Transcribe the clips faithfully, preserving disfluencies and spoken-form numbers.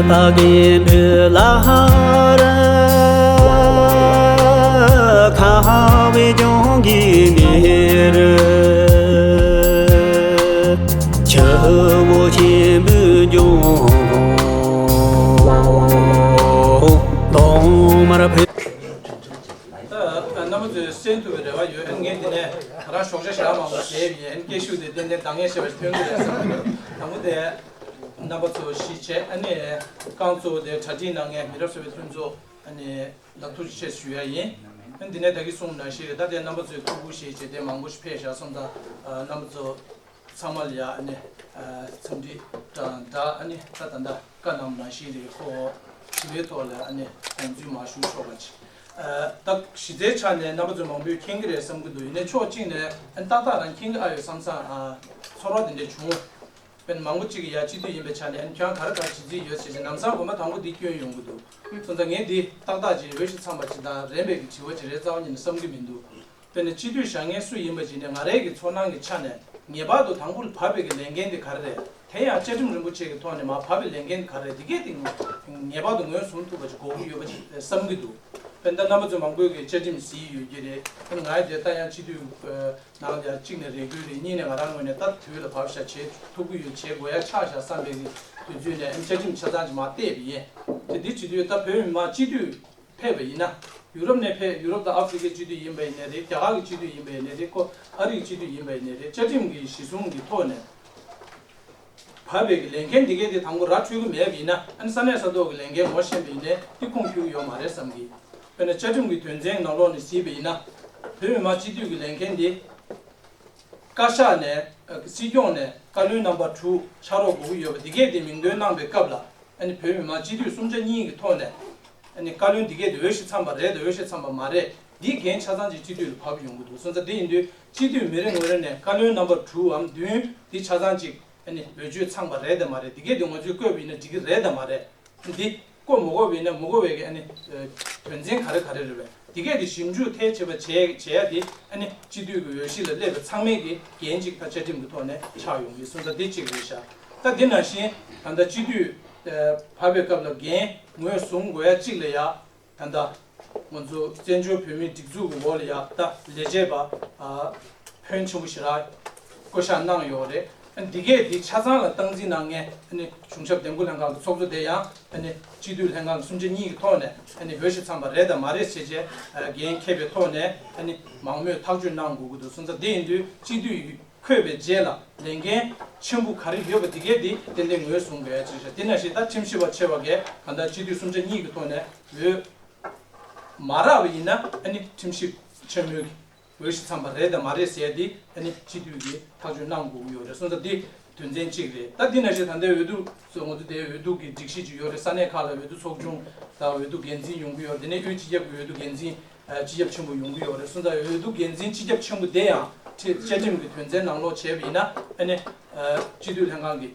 ད་གིན་བུ་ལ་ཧ་ར་ཁ་བའི་ལྗོངས་ཀྱི་མི་རུ་ཆུ་བོ་ཆེན་པོའི་ལྗོངས་གདོང་དམར་བོད། ད་རྣམ་པ་ཚོས་གསན་ཐུབ་པའི་རེ་བ་ཡོད། ཨ་ནི་ངས་འདི་ནས་ད་རང་ཞོགས་ཇ་ཞག་མང་པོ་བཟས་པ་ཡིན། ཨ་ནི་སྐད་ཤུགས་དེ་ཏན་ཏན་འདང་ངེས་ཤེས་པ་ཞིག་ཐོན་གྱི་རེད་བསམ་གྱི་འདུག་དང་པོ་དེ་རྣམ་པ་ཚོ་གཞིས་བྱས། ཨ་ནི་རྐང་གཙོ་བོ་དེ་གྲ་སྒྲིག་གནང་མཁན་མི་རབས་གསར་པའི་མཐུན་ཚོགས། ཨ་ནི་ལ་ཐུགས་རྗེ་ཆེ་ཞུ་ཡ་ཡིན། ཨ་ནི་འདི་ནས་ད་གིན་གསུངས་ནང་བཞིན་རེད། ད་དེ་རྣམ་པ་ཚོས་ཐུགས་ཁུར་བཞེས་བྱས་དེ་མང་པོ་ཞིག་ཕེབས་བཞག་སོང་ཙང་། ཨ་རྣམ་པ་ཚོ་ཚང་མ་ལ་ཡ་ཨ་ནི་ཨ་འཚམས་འདྲི་དང་སྦྲགས། ཨ་ནི་ད་ད་ལྟ་བཀའ་གནང་ནང་བཞིན་རེད། ཁོ་དྲི་བའི་ཐོག་ལ་ཨ་ནི་དགོངས་ཚུལ་མར་ཞུ་ཆོག་པ་ཅིག་ཨ་ད་གཞི་རྩའི་ཆ་ནས་རྣམ་པ་ཚོ་མང་པོས་མཁྱེན་གྱི་རེད་བསམ་གྱི་འདུག་ཡིན་ནའི་ཕྱོགས་གཅིག་ནས་ཨ་ནི་ཏག་ཏག་རང་མཁྱེན་གྱི་ཨ་ཡོད་བསམ་བསམ་ཨ་ཚོར་བ་དེ་འདྲ་བྱུང་། དཔེར་ན་མང་པོ་གཅིག་གིས་ཡ་སྤྱི་འཐུས་ཡིན་པའི་ཆ་ནས་ཨ་ནི་ཁྱོད་རང་ག་རེ་ག་རེ་བྱེད་རྩིས་ཡོད་ཟེར་བྱས་ལམ་སང་དགོངས་པ་དང་པོ་འདི་སྐྱོན་ཡོང་གི་འདུག་སོང་ཙང་ངས་འདི་ཏག་ཏག་ཅིག་འོས་ཤིང་འཚམས་པ་ཅིག་དང་རན་པའི་གི་དྲི་བ་ཅིག་རེད་རྩ་བ་ཉིད་ནས་བསམ་གྱི་མི་འདུག་དཔེར་ན་སྤྱི་འཐུས་བཞེངས་མཁན་སུ་ཡིན་པ་ཅིག་ནས་ང་རའི་གི་ཚོར་སྣང་གི་ཆ་ནས་ངེས་པར་དུ་དང་པོ་ལ་བབས་པའི་གི་ལས་འགན་དེ་ག་རེ་རེད། དེ་ཡང་བཅའ་ཁྲིམས་རིན་པོ་ཆེ་གི་ཐོག་ནས་མར་བབས་པའི་ལས་འགན་དེ་ག་རེ་རེད། འདི་གས་དེ་ངེས་པར་དུ་ངོས་བཟུང་ཐུབ་པ་ཅིག་དགོས་ཀྱི་ཡོད་པ་ཅིག་བསམ་གྱི་འདུག་དཔེར་ན་རྣམ་པ་ཚོ་མང་པོས་གི་བཅའ་ཁྲིམས་གཟིགས་ཡོད་ཀྱི་རེད། དཔེར་ན་ང་ཡི་དེ་ལྟ་ཡང་སྤྱི་འཐུས་ནང་ལ་ཡང་གཅིག་ནས་རེ་སྐུལ་རེད། གཉིས་ནས་ང་རང་ངོས་ནས་ད་དུས་ལ་བབས་ཤག་བྱེད་ཐུབ་ཀྱི་ཡོད། བྱེད་དགོས་ཡ་ཆགས་ཤག་བསམ་པའི་གི་དུས་ཚོད་ནས་ཨ་ནི་བཅའ་ཁྲིམས་ཆ་ཚང་ཅིག་མར་བལྟས་པ་ཡིན། དེ་འདི་བྱེད་དུས་ད་བོད་མི་མང་སྤྱི་འཐུས་ཕེབས་པ་ཡིན་ན། ཡུ་རོབ་ནས་ཕེབས། ཡུ་རོབ་དང་ཨ་ཧྥེ་རི་ཁའི་སྤྱི་འཐུས་ཡིན་པ་ཡིན་ནའི་རེད། རྒྱ་གར་གྱི་སྤྱི་འཐུས་ཡིན་པ་ཡིན་ནའི་རེད། ཁོ་ཨ་རིའི་སྤྱི་འཐུས་ཡིན་པ་ཡིན་ནའི་རེད། བཅའ་ཁྲིམས་ཀྱི་གཞི་བཟུང་གི་ཐོག་ནས་བབས་པའི་གི་ལས་འགན་འདི་གས་དེ་དང་པོ་ར་འཕྲོད་ཀྱི་མེད་པ་ཡིན་ན། ཨ་ནི་ས་གནས་ས་ཐོག་གི་ལས་འགན་ངོ་ཤེས་པ་ཡིན་ནའི་འདི་ཁུངས་འཁྱོལ་གྱི་ཡོད་མ་རེད་བསམ་གི། དཔེར་ན་བཅའ་ཁྲིམས་ཀྱི་དོན་ཚན་ནང་ལོགས་ནས་གཟིགས་པ་ཡིན་ན། བོད་མི་མང་སྤྱི་འཐུས་ཀྱི་ལས་འགན་འདི་བཀའ་ཤག་ནས་ཨ་སྲིད་སྐྱོང་ནས་བཀའ་བློན་རྣམ་པ་དྲུག་ཕྱག་རོགས་དགོས་ཀྱི་ཡོད་པ་འདི་གས་དེ་མིང་འདོན་གནང་པའི་སྐབས་ལ། ཨ་ནི་བོད་མི་མང་སྤྱི་འཐུས་གསུམ་ཆ་གཉིས་ཀྱི་ཐོག་ནས་ཨ་ནི་བཀའ་བློན་འདི་གས་དེ་འོས་ཤིང་འཚམས་པ་རེད་དང་འོས་ཤིང་འཚམས་པ་མ་རེད། འདིའི་འགན་ཆ་ཚང་ཅིག་སྤྱི་འཐུས་ལ་བབས་ཡོང་གི་འདུག་སོང་ཙང་དེ་ཡིན་དུས་སྤྱི་འཐུས་མི་རེ་ངོ་རེ་ནས་བཀའ་བློན་རྣམ་པ་དྲུག་འམ་བདུན་འདི་ཆ་ཚང་ཅིག་ཨ་ནི་འོས་ཆོས་ཚང་པ་རེད་དམ་མ་རེད། འདི་གས་དེ་ང་ཚོས་བཀོད་པ་ཡིན་ན་འགྲིག་གི་རེད་དམ་མ་རེད། འདི་བཀོད་མ་དགོས་པ་ཡིན་ན་མ་དགོས་པའི་གི་ཨ་ནི་ཨ་དོན་ཚན་ག་རེ་ག་རེ་རེད་པས། འདི་གས་དེ་ཞིབ་འཇུག་ཐད་བྱེད་པ་བྱས་བྱས་ཡ་དེ་ཨ་ནི་སྤྱི་འཐུས་ཀྱི་འོས་གཞི་ལ་སླེབས་པའི་ཚང་མའི་གི་འགན་ཅིག་ད་བཅའ་ཁྲིམས་ཀྱི་ཐོག་ནས་ཆགས་ཡོང་གི། སོང་ཙང་འདི་གཅིག་རེད་ཤག་ད་འདི་ནང་བཞིན་ད་ལྟ་སྤྱི་འཐུས་ཨ་བབས་པའི་སྐབས་ལ་འགན་ངོས་བཟུང་དགོས་ཡ་གཅིག་ལ་ཡ། ད་ལྟ་ང་ཚོ་བཙན་བྱོལ་བོད་མིའི་སྒྲིག་འཛུགས་ཀྱི་འོག་ལ་ཡ་ད་ལས་བྱེད་པ་ཨ་ཕོན་ཆེན་པོ་ཞེ་དྲག་བསྐོ་བཞག་གནང་ཡོད་རེད། ཨ་འདི་གས་འདི་ཆ་ཚང་ལ་སྟངས་འཛིན་གནང་མཁན་ཨ་ནི་གཞུང་ཞབས་འདེམས་བསྐོ་ལྷན་ཁང་གི་ཚོགས་གཙོ་དེ་ཡང་ཨ་ནི་སྤྱི་འཐུས་ལྷན་ཁང་གི་གསུམ་ཆ་གཉིས་ཀྱི་ཐོག་ནས་ཨ་ནི་འོས་ཤིང་འཚམས་པ་རེད་དམ་མ་རེད་ཟེར་བྱས་ཨ་འགན་འཁྱེར་བའི་ཐོག་ནས་ཨ་ནི་མང་མོས་ཐག་གཅོད་གནང་དགོས་ཀྱི་འདུག་སོང་ཙང་དེ་ཡིན་དུས་སྤྱི་འཐུས་འཁོད་པའི་རྗེས་ལ་ལས་འགན་ཆེན་པོ་ག་རེ་ཡོད་པ་འདི་གས་འདི་ཏན་ཏན་ངོས་བཟུང་དགོས་ཡ་ཅིག་ཤག་དེ་ནང་བཞིན་ད་ཁྲིམས་ཞིབ་པ་ཆེ་བ་གས་གང་ལྟར་སྤྱི་འཐུས་གསུམ་ཆ་གཉིས་ཀྱི་ཐོག་ནས་འོས་མ་རག་པ་ཡིན་ན་ཨ་ནི་ཁྲིམས་ཞིབ་ཆེན་མོའི་འོས་ཤིང་འཚམས་པ་རེད་དམ་མ་རེད་ཟེར་ཡ་འདི་ཨ་ནི་སྤྱི་འཐུས་ཀྱིས་ཐག་གཅོད་གནང་དགོས་ཀྱི་ཡོད་རེད། སོང་ཙང་འདི་དོན་ཚན་གཅིག་རེད། ད་འདི་ནང་བཞིན་ད་ལྟའི་འོས་བསྡུ་སོགས་ང་ཚོ་དེའི་འོས་བསྡུ་གི་སྒྲིག་གཞི་ཅིག་ཡོད་རེད། ས་གནས་ཁག་ལ་འོས་བསྡུ་ཚོགས་ཆུང་དང་འོས་བསྡུ་འགན་འཛིན་ཡོང་གི་ཡོད་རེད། དེ་ནས་དབུས་སྤྱི་ཁྱབ་ཀྱི་འོས་བསྡུ་འགན་འཛིན་ཨ་སྤྱི་ཁྱབ་ཆེན་པོ་ཡོང་གི་ཡོད་རེད། སོང་ཙང་འོས་བསྡུ་འགན་འཛིན་སྤྱི་ཁྱབ་ཆེན་པོ་དེ་ཡང་ཁྲི་བཅའ་ཁྲིམས་ཀྱི་དོན་ཚན་ནང་ལོགས་བྱས་པ་ཡིན་ན་ཨ་ནི་ཨ་སྤྱི་འཐུས་ལྷན་ཁང་གི་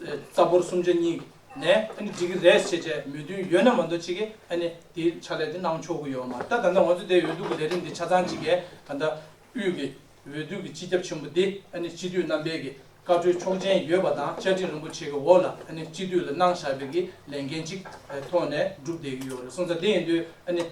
ཨ་རྩ་འབོར་གསུམ་ཆ་གཉིས་ནས་ཨ་ནི་འགྲིག་གི་རེད་ཟེར་བྱས་མོས་མཐུན་ཡོད་ན་མ་གཏོགས་ཅིག་གིས་ཨ་ནི་དེའི་ཕྱག་ལས་དེ་གནང་ཆོག་གི་ཡོད་མ་རེད། ད་ད་ལྟ་ང་ཚོ་དེ་འོས་བསྡུ་གི་ལས་རིམ་འདི་ཆ་ཚང་ཅིག་གིས་ད་ལྟ་དབུས་ཀྱི་འོས་བསྡུ་གི་སྤྱི་ཁྱབ་ཆེན་པོ་འདི་ཨ་ནི་སྤྱི་འཐུས་རྣམ་པས་ཀྱི་བཀའ་འཁྲོལ་ཆོག་མཆན་ཡོད་པ་དང་བཅའ་ཁྲིམས་རིན་པོ་ཆེ་གི་འོག་ལ་ཨ་ནི་སྤྱི་འཐུས་ལ་གནང་བཞག་པའི་གི་ལས་འགན་ཅིག་ཐོག་ནས་སྒྲུབ་བསྡད་ཀྱི་ཡོད་རེད། སོང་ཙང་དེ་ཡིན་དུས་ཨ་ནི་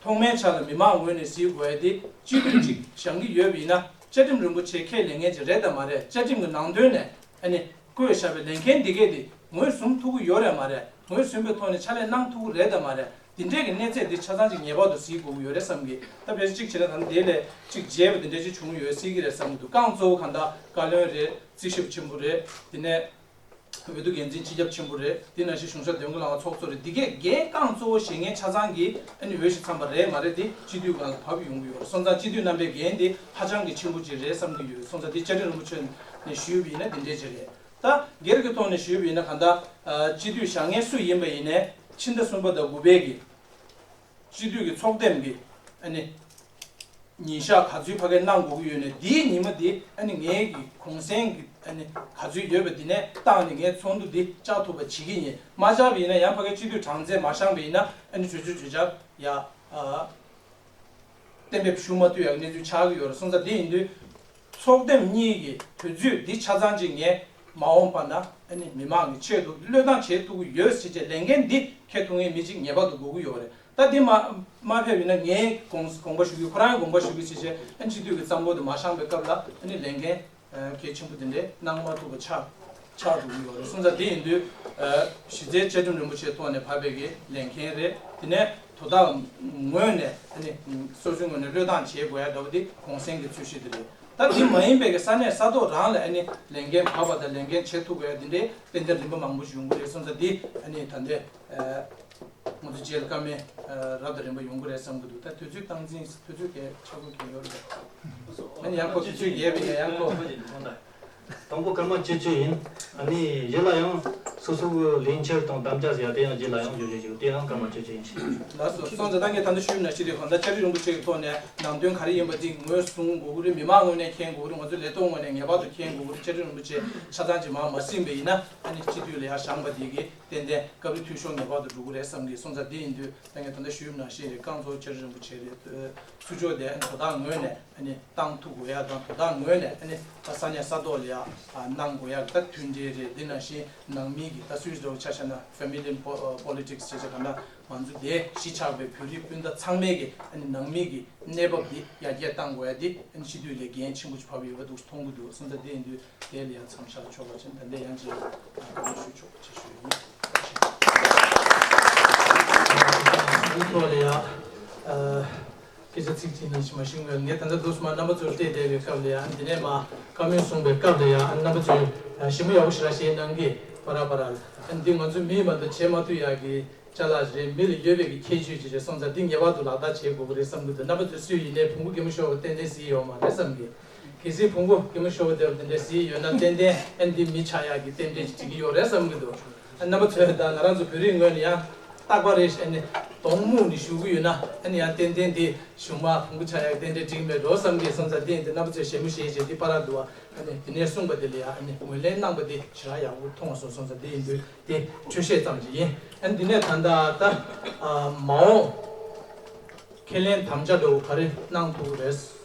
ཐོག་མའི་ཆ་ལ་མི་མང་ངོས་ནས་གཟིགས་དགོས་ཡ་དེ་སྤྱི་འཐུས་ཅིག་བཞེངས་ཀྱི་ཡོད་པ་ཡིན་ན་བཅའ་ཁྲིམས་རིན་པོ་ཆེ་ཁས་ལེན་མཁན་ཅིག་རེད་དམ་མ་རེད། བཅའ་ཁྲིམས་ཀྱི་ནང་དོན་ནས་ཨ་ནི་བཀོད་བཞག་པའི་ལས་འགན་འདི་གས་དེ་ངོས་བཟུང་ཐུབ་ཀྱི་ཡོད་རེད་མ་རེད། ངོས་བཟུང་པའི་ཐོག་ནས་ཕྱག་ལས་གནང་ཐུབ་ཀྱི་རེད་དམ་མ་རེད། འདི་འདྲས་ཀྱི་གནས་ཚད་འདི་ཆ་ཚང་ཅིག་ངེས་པར་དུ་གཟིགས་དགོས་ཀྱི་ཡོད་རེད་བསམ་གི། ད་ཕལ་ཆེར་གཅིག་བྱས་ན་ད་ནི་དེ་ལས་གཅིག་རྒྱས་པ་འདི་འདྲས་ཅིག་བྱུང་ཡོད་སྲིད་ཀྱི་རེད་བསམ་གི་འདུག་རྐང་གཙོ་བོ་གང་ལྟར་བཀའ་བློན་རེད། རྩིས་ཞིབ་ཆེན་པོ་རེད། དེ་ནས་འོས་བསྡུ་འགན་འཛིན་སྤྱི་ཁྱབ་ཆེན་པོ་རེད། དེ་ནང་བཞིན་གཞུང་ཞབས་འདེམས་བསྐོ་ལྷན་ཁང་ཚོགས་གཙོ་རེད། འདི་གས་འགན་རྐང་གཙོ་བོ་བཞེས་མཁན་ཆ་ཚང་གིས་ཨ་ནི་འོས་ཤིང་འཚམས་པ་རེད་མ་རེད་དེ་སྤྱི་འཐུས་སྒང་ལ་བབས་ཡོང་གི་ཡོད་རེད། སོང་ཙང་སྤྱི་འཐུས་རྣམ་པའི་འགན་དེ་ཧ་ཅང་གི་ཆེན་པོ་ཅིག་རེད་བསམ་གི་ཡོད། སོང་ཙང་དེ་བཅའ་ཁྲིམས་རིན་པོ་ཆེ་ནས་ཞུས་པ་ཡིན་ན་འདི་འདྲས་ཅིག་རེད། ད་སྒེར་གྱི་ཐོག་ནས་ཞུས་པ་ཡིན་ན་གང་ལྟར་ཨ་སྤྱི་འཐུས་བཞེངས་མཁན་སུ་ཡིན་པ་ཡིན་ནའི་ཕྱི་ཟླ་གསུམ་པ་དང་དགུ་པའི་གི་སྤྱི་འཐུས་ཀྱི་ཚོགས་འདེམས་ཀྱི་ཨ་ནི་ཉིན་ཞག་ག་ཚོད་ཕ་གིར་གནང་དགོས་ཀྱི་ཡོད་ནའི་དེའི་ཉིན་མོ་དེ་ཨ་ནི་ངའི་གི་གུང་སེང་གི་ཨ་ནི་ག་ཚོད་ཡོད་པ་དེ་ནས་བཏང་ནས་ངའི་ཚོགས་འདུ་འདི་བཅར་ཐུབ་པ་བྱེད་ཀྱི་ཡིན། མ་བཅར་བ་ཡིན་ན་ཡང་ཕ་གིར་སྤྱི་འཐུས་གྲངས་ཚད་མ་བཞེངས་པ་ཡིན་ན་ཨ་ནི་གྲོས་ཆོད་གྲོས་འཆར་ཡ་ཨ་གཏན་འབེབས་ཞུ་མ་ཐུབ་ཡག་གནས་ཚུལ་ཆགས་ཀྱི་ཡོད་རེད། སོང་ཙང་དེ་ཡིན་དུས་ཚོགས་འདེམས་གཉིས་ཀྱི་དུས་ཚོད་འདི་ཆ་ཚང་ཅིག་ངས་ མ་འོངས་པ་ན་ཨ་ནི་མི་མང་གི་ཆེད་དུ་བློས་བཏང་བྱེད་ཐུབ་ཀྱི་ཡོད་ཟེར་བྱས་ལས་འགན་འདི་འཁྱེར་ཐུབ་མཁན་མི་གཅིག་ངེས་པར་དུ་དགོས་ཀྱི་ཡོད་རེད། ད་འདི་མ་མ་ཕེབས་ཡིན་ན་ངས་དགོངས་དགོངས་པ་ཞུ་གི། ཁོ་རང་གི་དགོངས་པ་ཞུ་གི་ཟེར་བྱས་ཨ་ནི་སྤྱི་འཐུས་ཀྱི་བཙང་པོ་དེ་མ་བཞེངས་པའི་སྐབས་ལ་ཨ་ནི་ལས་འགན་གལ་ཆེན་པོ་དེ་འདྲས་གནང་མ་ཐུབ་པ་ཆགས་ཆགས་འགྲོ་གི་ཡོད་རེད། སོང་ཙང་དེ་ཡིན་དུས་གཞི་རྩའི་བཅའ་ཁྲིམས་རིན་པོ་ཆེའི་ཐོག་ནས་ཕབ་པའི་གི་ལས་འགན་རེད། དེ་ནས་དོ་བདག་ངོས་ནས་ཨ་ནི་སོ་སོའི་ངོས་ནས་བློས་བཏང་བྱེད་དགོས་ཡ་འདྲ་བོ་དེ་གུང་སེང་གི་ཚུལ་བཞིན་དེ་རེད། ད་དེ་མ་ཡིན་པའི་གི་ས་གནས་ས་ཐོག་རང་ལ་ཨ་ནི་ལས་འགན་བབས་པ་དང་ལས་འགན་བྱེད་ཐུབ་དགོས་ཡ་དེ་འདྲའི་ཏན་ཏན་རིམ་པ་མང་པོ་ཞིག་ཡོང་གི་རེད། སོང་ཙང་དེ་ཨ་ནི་ད་ལྟའི་ང་ཚོ་རྗེས་ལ་བཀའ་མོལ་རབ་དང་རིམ་པ་ཡོང་གི་རེད་བསམ་གི་འདུག་ད་དུས་ཚོད་སྟངས་འཛིན་དུས་ཚོད་གལ་ཆེན་པོ་གལ་ཡོད་རེད། ཨ་ནི་ཡང་ཁོ་དུས་ཚོད་ཡོད་པ་ཡིན་ན་ཡང་ཁོ། དང་པོ་སྐར་མ་བཅུ་བཅུ་ཡིན། ཨ་ནི་རྗེས་ལ་ཡང་སོ་སོ་གི་ལས་འཆར་དང་དམ་བཅའ་ཟེར་ཡ་དེ་ཡང་རྗེས་ལ་ཡང་བརྗོད་བྱ་ཞིག་དེ་ཡང་སྐར་མ་བཅུ་བཅུ་ཡིན། ལགས་སོ། སོང་ཙང་ད་ངས་ད་ལྟ་ཞུས་ན་ཅི་རེད། གང་ལྟར་བཅའ་ཁྲིམས་རིན་པོ་ཆེ་གི་ཐོག་ནས་ནང་དོན་ག་རེ་ཡིན་པ་འདི་ངོས་བཟུང་དགོས་ཀྱི་རེད། མི་མང་ངོས་ནས་མཁྱེན་དགོས་ཀྱི་རེད། ང་ཚོ་ལས་ཐོག་ངོས་ནས་ངེས་པར་དུ་མཁྱེན་དགོས་ཀྱི་རེད། བཅའ་ཁྲིམས་རིན་པོ་ཆེ་ཆ་ཚང་ཅིག་མར་མ་ཟིན་པ་ཡིན་ན་ཨ་ནི་སྤྱི་འཐུས་ལ་ཡར་བཞེངས་པ་འདི་གི་ཏན་ཏན་སྐབས་རེ་འཐུས་ཤོར་ངེས་པར་དུ་འགྲོ་གི་རེད་བསམ་གི། སོང་ཙང་འདི་ཡིན་དུས་ད་ངས་ད་ལྟ་ཞུས་ནང་བཞིན་རེད། རྐང་བཙུགས་བཅའ་ཁྲིམས་རིན་པོ་ཆེ་རེད། ཚུར་ཕྱོགས་དེ་ཨ་ནི་དོ་བདག་ངོས་ནས་ཨ་ནི་བཏང་ཐུབ་དགོས་ཡ་དང་། དོ་བདག་ངོས་ནས་ཨ་ནི་ད་ས་གནས་ས་ཐོག་ལ་ཡ་ཨ་གནང་དགོས་ཡ་གི་ད་མཐུན་འབྲེལ་རེད། འདི་ནང་བཞིན་ནང་མི་གི་ད་སུད་སི་འདྲ་བོ་ཆ་བཞག་ན་family po- politics བྱས་བྱས་ག་ན་ང་ཚོ་དེ་གཞིས་ཆགས་པའི་བོད་རིགས་སྤུན་ཟླ་ཚང་མས་གི་ཨ་ནི་ནང་མི་གི་གནས་བབ་འདི་ཡར་རྒྱས་གཏང་དགོས་ཡ་འདི་ཨ་ནི་སྤྱི་འཐུས་ལས་འགན་ཆེན་པོ་ཞིག་བབས་ཡོད་པ་འདུག་མཐོང་གི་འདུག་སོང་ཙང་དེ་ཡིན་དུས་དེ་ལ་ཡང་མཚམས་བཞག་ཆོག་པ་བྱས། ད་ལྟ་ཡང་ཅིག་བཀའ་མོལ་ཞུ་ཆོག་པ་བྱེད་ཞུ་ཡིན། འདི་ཐོག་ལ་ཡ་ཨ། སྐད་ཆ་ཚིག་གཅིག་ནང་བཞིན་མ་ཞུ་འོས། ངས་ད་ལྟ་འདུག་སེ་མར་རྣམ་པ་ཚོར་བལྟས་བསྡད་པའི་སྐབས་ལ་ཡང་འདི་ནས་མར་བཀའ་མོལ་གསུངས་པའི་སྐབས་ལ་ཡང་རྣམ་པ་ཚོས་ཞིབ་མོ་ཡག་པོ་ཞེ་དྲག་བྱས་གནང་གི། ཕར་ར་ཕར་ར་འདི་ང་ཚོ་མི་མ་གཏོགས་བྱེད་མ་ཐུབ་ཡག་གི་ཅ་ལག་རེད། མི་ལ་ཡོད་པའི་གི་ཁྱད་ཆོས་ཅིག་རེད། སོང་ཙང་འདི་ངེས་པར་དུ་ལག་བསྟར་བྱེད་དགོས་ཀྱི་རེད་བསམ་གྱི་འདུག་རྣམ་པ་ཚོས་སུས་ཡིན་ནའི་བོང་བུ་རྒན་མོ་ཤོར་བ་ཏན་ཏན་གཟིགས་ཡོད་མ་རེད་བསམ་གི། གལ་སྲིད་བོང་བུ་རྒན་མོ་ཤོར་བ་དེ་འདྲ་གཟིགས་ཡོད་ན་ཏན་ཏན་ཨ་ནི་འདི་མི་ཆགས་ཡག་གི་རྟེན་འབྲེལ་ཅིག་འགྲིག་གི་ཡོད་རེད་བསམ་གྱི་འདུག་རྣམ་པ་ཚོས་ད་ང་རང་ཚོ་བོད་རིགས་ངོས་ནས་ཡང་རྟག་པར་རེ་བཞིན་ཨ་ནི་གདོང་སྨུག་ནས་བཞུགས་ཀྱི་ཡོད་ན་ཨ་ནི་ཡང་ཏན་ཏན་འདི་གཞུག་མ་བོང་བུ་ཆགས་ཡག་ཏན་ཏན་འགྲིག་མེད་འགྲོ་བསམ་གྱི། སོང་ཙང་འདི་ཡིན་དུས་རྣམ་པ་ཚོས་ཞལ་མུ་བཞེས་བྱས་འདི་པར་ར་འདུག་བ། ཨ་ནི་འདི་ནས་གསུངས་པ་འདི་ལ་ཡང་ཨ་ནི་ངོས་ལེན་གནང་པ་འདི་ཞེ་དྲག་ཡག་པོ་མཐོང་བ་སོང་། སོང་ཙང་འདི་ཡིན་དུས་འདི་ཆོས་བཤད་ཙམ་ཞིག་ཡིན། ཨ་ནི་འདི་ནས་ད་ལྟ་ད་མ་འོངས་ཁས་ལེན་དམ་བཅའ་འདྲ་བོ་ག་རེ་གནང་ཐུབ་རེད་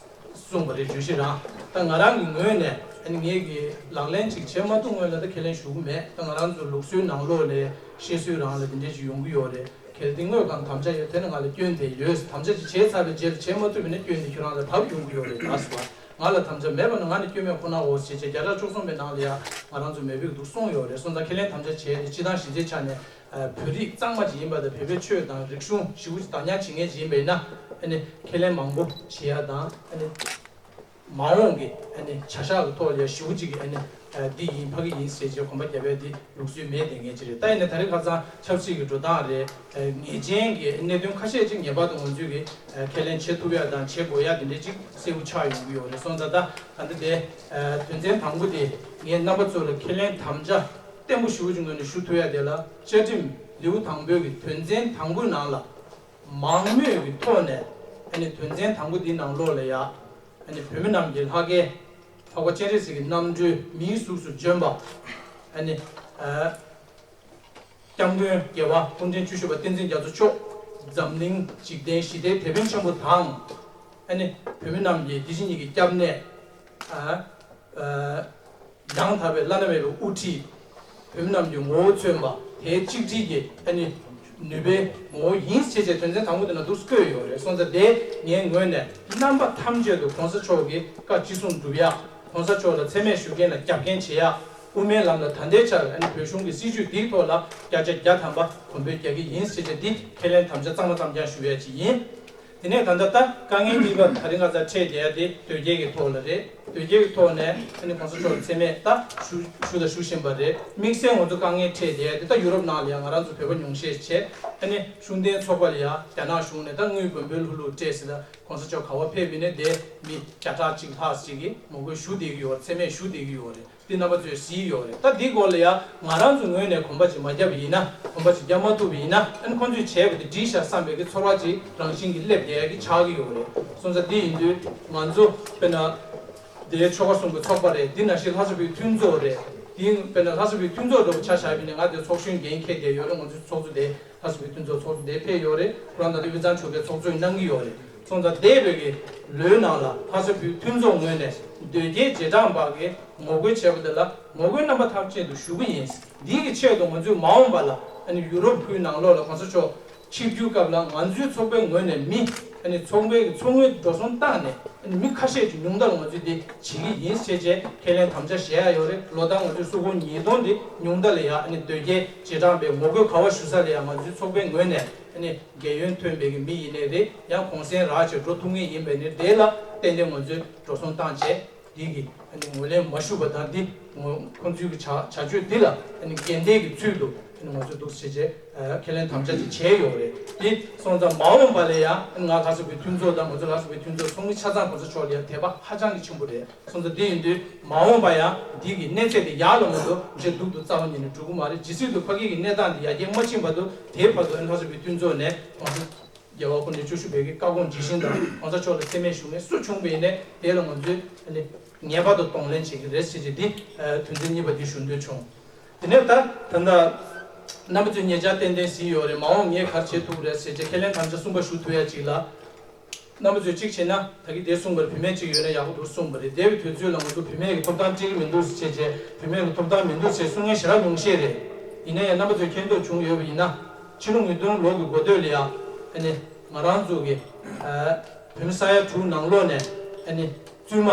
གསུངས་པ་རེད། བརྗོད་གཞི་རང་ད་ང་རང་གི་ངོས་ནས་ཨ་ནི་ངེད་ཀྱི་ལག་ལེན་ཅིག་བྱེད་མ་ཐུབ་སྔོན་ལ་ད་ཁས་ལེན་ཞུ་གི་མེད། ད་ང་རང་ཚོ་ལུགས་སྲོལ་ནང་ལོགས་ལས་བཤད་སྲོལ་རང་ལ་དེ་འདྲས་ཅིག་ཡོང་གི་ཡོད་རེད། གལ་ཏེ་དངོས་གང་དམ་བཅའ་ཡོད་དེ་ནི་ང་ལ་སྐྱོན་དེ་ཡོད། དམ་བཅའ་ཅིག་བྱས་ཚར་བའི་རྗེས་ལ་བྱེད་མ་ཐུབ་པ་ཡིན་ན་སྐྱོན་དེ་ཁྱོད་རང་ལ་བབས་ཡོང་གི་ཡོད་རེད་ད་ཟེར་བ། ང་ལ་དམ་བཅའ་མེད་པ་ན་ང་ནི་སྐྱོན་མེད་ཁོ་ན་འོ་ཞེས་བྱས་བརྒྱ་ཕྲག་བཅུ་གསུམ་པའི་ནང་ལ་ཡང་ང་རང་ཚོ་མེད་པའི་འདུག་གསུངས་ཡོད་རེད། སོང་ཙང་ཁས་ལེན་དམ་བཅའ་བྱས་ཏེ་སྤྱི་བཏང་གཞི་རྩའི་ཆ་ནས་བོད་རིགས་གཙང་མ་ཅིག་ཡིན་པ་དང་བོད་པའི་ཆོས་དང་རིག་གཞུང་ཞེ་པོ་ཅིག་བདག་ཉར་བྱེད་མཁན་ཅིག་ཡིན་པ་ཡིན་ན་ཨ་ནི་ཁས་ལེན་མང་པོ་བྱེད་ཡ་དང་ཨ་ནི་མ་འོངས་ཀྱི་ཨ་ནི་བྱ་གཞག་གི་ཐོག་ལ་ཡང་ཞེ་པོ་ཅིག་གི་ཨ་ནི་འདི་ཡིན་ཕ་གི་ཡིན་ཟེར་བྱས་གོམ་པ་རྒྱབ་ཡ་འདི་ལུགས་སྲོལ་མེད་བསྡད་མཁན་ཅིག་རེད། ད་ཡིན་ན་ད་རེས་ཁ་སང་ཆབ་སྲིད་ཀྱི་འགྲོ་སྟངས་རེད། ངེས་ཅན་གྱི་གནད་དོན་ཁ་ཤས་ཅིག་ངེས་པར་དུ་ང་ཚོས་ཀྱི་ཁས་ལེན་བྱེད་ཐུབ་ཡ་དང་བྱེད་དགོས་ཡ་དེ་འདྲས་ཅིག་གསལ་པོ་ཆགས་ཡོང་གི་ཡོད་རེད། སོང་ཙང་ད་ད་ལྟ་དེ་དོན་ཚན་དང་པོ་དེ་ངས་རྣམ་པ་ཚོ་ལ་ཁས་ལེན་དམ་བཅའ་བརྟན་པོ་ཞེ་པོ་ཅིག་ངོས་ནས་ཞུ་ཐུབ་ཡ་དེ་ལ་བཅའ་ཁྲིམས་ལེའུ་དང་པོའི་གི་དོན་ཚན་དང་པོའི་ནང་ལ་མང་མོས་ཀྱི་ཐོག་ནས་ཨ་ནི་དོན་ཚན་དང་པོ་འདིའི་ནང་ལོགས་ལ་ཡ། ཨ་ནི་བོད་མི་རྣམས་ཀྱི་ལྷ་སྐལ་འཕགས་པ་སྤྱན་རས་གཟིགས་ཀྱི་རྣམ་སྤྲུལ་མིའི་གཟུགས་སུ་བྱོན་པ། ཨ་ནི་ཨ་སྐྱབས་མགོན་རྒྱལ་བ་སྐུ་ཕྲེང་བཅུ་བཞི་པ་བསྟན་འཛིན་རྒྱ་མཚོ་མཆོག་འཛམ་གླིང་འཇིག་རྟེན་ཞི་བདེའི་དེད་དཔོན་ཆེན་པོ་དང་། ཨ་ནི་བོད་མི་རྣམས་ཀྱི་འདི་ཕྱི་གཉིས་ཀྱི་སྐྱབས་གནས། ཨ་ཨ། ཡང་དག་པའི་བླ་ན་མེད་པའི་དབུ་ཁྲིད། བོད་མི་རྣམས་ཀྱི་ངོ་བོ་མཚོན་པ་དེའི་གཅིག་སྒྲིལ་གྱི་ཨ་ནི་ནུས་པའི་ངོ་བོ་ཡིན་ཞེས་བྱས་དོན་ཚན་དང་པོ་དེ་ན་འདུག་བཀོད་ཡོད་རེད། སོང་ཙང་དེ་ངའི་ངོས་ནས་རྣམ་པ་ཐམས་ཅད་དུ་གོང་ས་མཆོག་གི་བཀའ་ཅི་གསུང་སྒྲུབ་ཡག་གོང་ས་མཆོག་ལ་མཚན་སྨད་ཞུ་མཁན་ལ་རྒྱབ་འགལ་བྱེད་ཡག་དབུ་མའི་ལམ་ལ་ད་ལྟའི་ཆར་ཨ་ནི་བོད་གཞུང་གི་སྲིད་བྱུས་འདིའི་ཐོག་ལ་བརྒྱ་ཆ་བརྒྱ་ཐམ་པ་གོང་འབུལ་རྒྱག་གི་ཡིན་ཞེས་བྱས་འདི་ཁས་ལེན་དམ་བཅའ་གཙང་མ་གཙང་རྐྱང་ཞུ་ཡག་ཅིག་ཡིན། དེ་ནས་ད་ལྟ་ད་དཀའ་ངལ་གཉིས་པ་ད་རིང་ང་ཚོ་འཕྲད་བསྡད་ཡ་དེ་དོལ་རྒྱལ་གྱི་ཐོག་ལ་རེད། དོལ་རྒྱལ་གྱི་ཐོག་ནས་ཨ་ནི་གོང་ས་མཆོག་ལ་མཚན་སྨད་ད་ཞུ་ཞུ་དང་ཞུ་བཞིན་པ་རེད། དམིགས་བསལ་ང་ཚོ་དཀའ་ངལ་འཕྲད་བསྡད་ཡ་དེ་ད་ཡུ་རོབ་ནང་ལ་ཡང་ང་རང་ཚོ་བོད་པ་ཉུང་ཤས་བྱས་ཨ་ནི་ཤུགས་ལྡན་ཚོགས་པ་ལ་ཡང་རྒྱ་ནག་གཞུང་ནས་ད་དངུལ་འབུལ་འབུལ་ལྷུག་ལྷུག་སྤྲད་ཟེར། ད་གོང་ས་མཆོག་ག་པར་ཕེབས་ཡིན་ནའི་དེ་མི་བརྒྱ་ཕྲག་གཅིག་ལྷག་ཅིག་གིས་ངོ་རྒོལ་ཞུ་བསྡད་ཀྱི་ཡོད་རེད། མཚན་སྨད་ཞུ་བསྡད་ཀྱི་ཡོད་རེད། འདི་རྣམ་པ་ཚོས་གཟིགས་ཡོད་རེད། ད་འདིའི་སྐོར་ལ་ཡང་ང་རང་ཚོའི་ངོས་ནས་གོམ་པ་ཅིག་མ་བརྒྱབ་པ་ཡིན་ན། གོམ་པ་ཅིག་བརྒྱབ་མ་ཐུབ་པ་ཡིན་ན་ཨ་ནི་ཁོང་ཚོས་བྱས་པ་དེ་འགྲིག་ཤག་བསམ་པའི་གི་ཚོར་བ་ཅིག་རང་བཞིན་གྱིས་སླེབས་བསྡད་ཡ་གི་ཆགས་ཀྱི་ཡོད་རེད། སོང་ཙང་འདི་ཡིན་དུས་ང་ཚོ་དཔེར་ན་དེའི་ཆོལ་ཁ་གསུམ་གྱི་ཚོགས་པ་རེད། འདི་ནང་བཞིན་ལྷ་ས་བོད་མཐུན་ཚོགས་རེད། འདི་དཔེར་ན་ལྷ་ས་བོད་མཐུན་ཚོགས་འདྲ་པོ་ཆ་བཞག་པ་ཡིན་ན་ང་དེ་ཚོགས་གཞོན་འགན་འཁྱེར་བསྡད་ཡོད་རེད། ང་ཚོའི་ཚོགས་གཙོ་དེ་ལྷ་ས་བོད་མཐུན་ཚོགས་ཚོགས་གཙོ་དེ་ཕེབས་ཡོད་རེད། ཁོ་རང་ད་ལྟ་དབུས་གཙང་ཆོལ་ཁའི་ཚོགས་གཙོ་གནང་གི་ཡོད་རེད། སོང་ཙང་འདས་པའི་གི་ལོའི་ནང་ལ་ལྷ་ས་བོད་མཐུན་ཚོགས་ངོས་ནས་འདོད་རྒྱལ་རྗེས་འབྲང་པ་གི་ངོ་རྒོལ་བྱས་པ་དེ་ལ་ངོ་རྒོལ་རྣམ་པ་ཐམས་ཅད་དུ་ཞུ་གི་ཡིན། འདི་གི་ཆེད་དུ་ང་ཚོས་མ་འོངས་པ་ལ་ཨ་ནི་ཡུ་རོབ་ཁུལ་ནང་ལོགས་ལ་གོང་ས་མཆོག་ཆིབས་བསྒྱུར་སྐབས་ལ་ང་ཚོའི་ཚོགས་པའི་ངོས་ནས་མི་ཨ་ནི་ཚོགས་པའི་གི་ཚོགས་དངུལ་འགྲོ་སོང་བཏང་ནས་ཨ་ནི་མི་ཁ་ཤས་ཀྱི་ཉུང་མཐའ་ལ་ང་ཚོས་འདི་བྱེད་ཀྱི་ཡིན་ཟེར་བྱས་ཁས་ལེན་དམ་བཅའ་བཞེས་ཡ་ཡོད་རེད། ལོ་ལྟར་ང་ཚོས་སུ་ཁོ་ཉིས་སྟོང་འདི་ཉུང་མཐའ་ལ་ཡ་ཨ་ནི་འདོད་རྒྱལ་རྗེས་འབྲང་པའི་ངོ་རྒོལ་ག་བ་ཞུ་ས་ལ་ཡ་ང་ཚོའི་ཚོགས་པའི་ངོས་ནས་ཨ་ནི་རྒྱལ་ཡོངས་ཐོན་པའི་གི་མི་ཡིན་ནའི་རེད། ཡང་གུང་སེང་རག་བྱས་འགྲོ་ཐུབ་ངེས་ཡིན་པས་ནི་དེ་ལ་ཏན་ཏན་ང་ཚོས་འགྲོ་སོང་བཏང་བྱས་འདི་གི་ཨ་ནི་ངོས་ལེན་མ་ཞུ་བ་དང་འདི་ངོ་ཁོང་ཚོའི་གི་བྱ་བྱ་སྤྱོད་འདི་ལ་ཨ་ནི་འགལ་ཟླའི་གི་ཚུལ་དུ་ཨ་ནི་ང་ཚོས་འདུག་བྱས་བྱས་ཁས་ལེན་དམ་བཅའ་ཅིག་བྱས་ཡོད་རེད། དེ་སོང་ཙང་མ་འོངས་པ་ལ་ཡང་ཨ་ནི་ང་ལྷ་ས་བོད་མཐུན་ཚོགས་དང་ང་ཚོ་ལྷ་ས་བོད་མཐུན་ཚོགས་ཚོགས་མི་ཆ་ཚང་གོང་ས་མཆོག་ལ་ཡང་དད་པ་ཧ་ཅང་གི་ཆེན་པོ་རེད། སོང་ཙང་དེ་ཡིན་དུས་མ་འོངས་པ་ཡང་འདི་གི་གནས་ཚད་དེ་ཡར་ལ་མ་གཏོགས་འཇེ་སྡུག་ཏུ་རྩ་བ་ཉིད་ནས་འགྲོ་གི་མ་རེད། ཇི་སྲིད་དུ་ཕ་གི་གི་གནས་སྟངས་འདི་ཡར་རྒྱས་མ་ཕྱིན་བར་དུ་དེའི་བར་དུ་ལྷ་ས་བོད་མཐུན་ཚོགས་ནས་གོང་ས་རྒྱལ་བ་སྐུ་ཕྲེང་བཅུ་བཞི་པའི་གི་བཀའ་དགོངས་ཇི་བཞིན་དང་གོང་ས་མཆོག་ལ་རྩིས་མེད་ཞུ་མཁན་སུ་བྱུང་བ་ཡིན་ནའི་དེ་ལ་ང་ཚོས་ངེས་པར་དུ་གདོང་ལེན་བྱེད་ཀྱི་རེད་ཟེར་གྱི་འདི་དོན་ཚན་གཉིས་པ་འདི་ཞུ་འདོད་བྱུང་། དེ་ནས་ད་ད་ལྟ་རྣམ་པ་ཚོས་ཉེ་ཆར་ཏན་ཏན་གཟིགས་ཡོད་རེད། མ་འོངས་ངས་ག་རེ་བྱེད་ཐུབ་རེད་ཟེར་བྱས་ཁས་ལེན་དམ་བཅའ་གསུམ་པ་ཞུ་ཐུབ་ཡ་ཅིག་ལ། རྣམ་པ་ཚོས་གཅིག་བྱས་ན་ད་གི་དེ་གསུངས་པར་བུད་མེད་ཅིག་ཡོད་ན་ཡག་པོ་འདུག་གསུངས་པ་རེད། འདས་པའི་དུས་ཚོད་ལ་ང་ཚོ་བུད་མེད་ཀྱི་ཐོབ་ཐང་སྤྲད་ཀྱི་མི་འདུག་ཟེར་བྱས་བྱས་བུད་མེད་ཀྱི་ཐོབ་ཐང་མི་འདུག་ཟེར་གསུང་མཁན་ཞེ་དྲག་ཉུང་ཤས་རེད། ཡིན་ན་ཡང་རྣམ་པ་ཚོས་མཁྱེན་རྟོགས་བྱུང་ཡོད་པ་ཡིན་ན་ཕྱི་ལོ་ཉིས་སྟོང་ལོ་གི་འགོ་སྟོད་ལ་ཡང་ཨ་ནི་ང་རང་ཚོ་གི་ཨ་བོད་མི་ས་ཡ་དྲུག་ནང་ལོགས་ནས་ཨ་ནི་བཙུན་མ་